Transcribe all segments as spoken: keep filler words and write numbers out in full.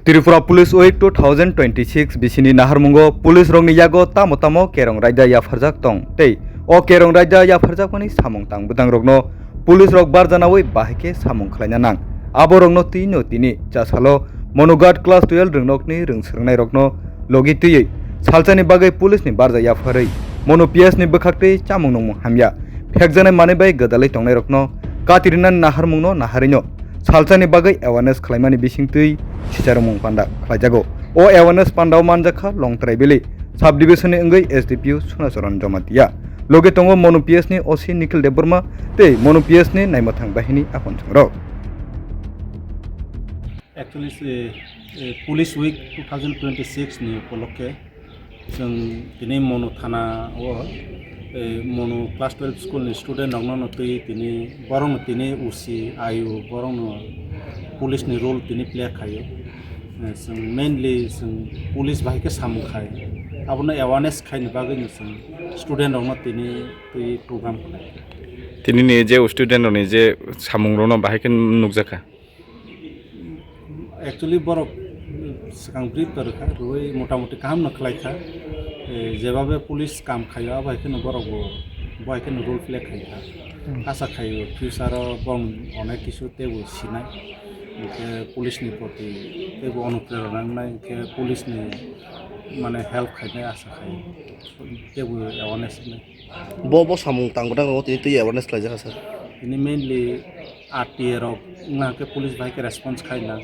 Tripura Police Week two thousand twenty-six bisini naharmungo police rokni yago tamo tamo kerong raida yapharjak tong tei o kerong raida yapharjakmani samung tang bwtang rokno police rok barjanawi bahai khe samung khlaina nang. Abo rokno twi no tini chasalo Monughat class twelve rwngnokni rwngswrwngnairokno logi twiwi salsani bagwi police ni barja yapharwi Monu P S ni bwkhaktwi chamung nungmung hamya phekjaknai manwi bai gwdalwi tongnairokno katirinani naharmungno naharwino salsani bagwi awareness khlaimani bisingtwi sicharwmung panda khlaijago. O awareness pandao manjakha Longtrai Valley sub division ni wngwi S D P O Sunacharan Jamatia. Loge tongo Monu P S ni O C Nikhil Debbarma tei Monu P S ni naimwthang bahini aphangsungrok. Actually, se, eh, Police Week two thousand twenty-six ni upolokhe chwng tini Monu thana o, eh, Monu class twelve school ni student rokno no twi tini borok no tini O C, I O borok no police ni role tini play khaio. Eh, chwng mainly chwng police bahai khe samung khai, abono awareness khaini bagwi no chwng student rokno tini twi program khlai. Tini ni je student rokni je samung rokno bahai khe nukjakha. Actually, borok swkang brief to rwkha, rwui motamoti kaham no khlai kha. Eh, jebabe police kam khaio, abo hai kheno borok bo, bo hai kheno role play khai kha. Hmm. Asa khaio, future o borok onek kisu teibo sinai. Hinkhe police ni proti teibo onuprerona wngnai, hinkhe police ni mane help khainai asa khai. Teibo awareness wngnai. Bo, bo samung tang bwtang rok tini twi awareness khlaijak sir. Tini mainly R T A rok wngna hwnkhe police bai khe response khai nang,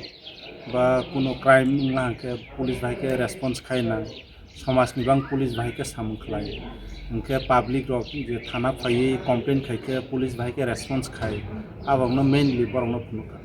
ba kuno crime wngna hwnkhe police bai khe response khai nang, somaj ni bang police bai khe samung khlai. Hwnkhe public rok je thana phaiwi complain khai khe police bai khe response khai, abokno mainly borokno phunukha.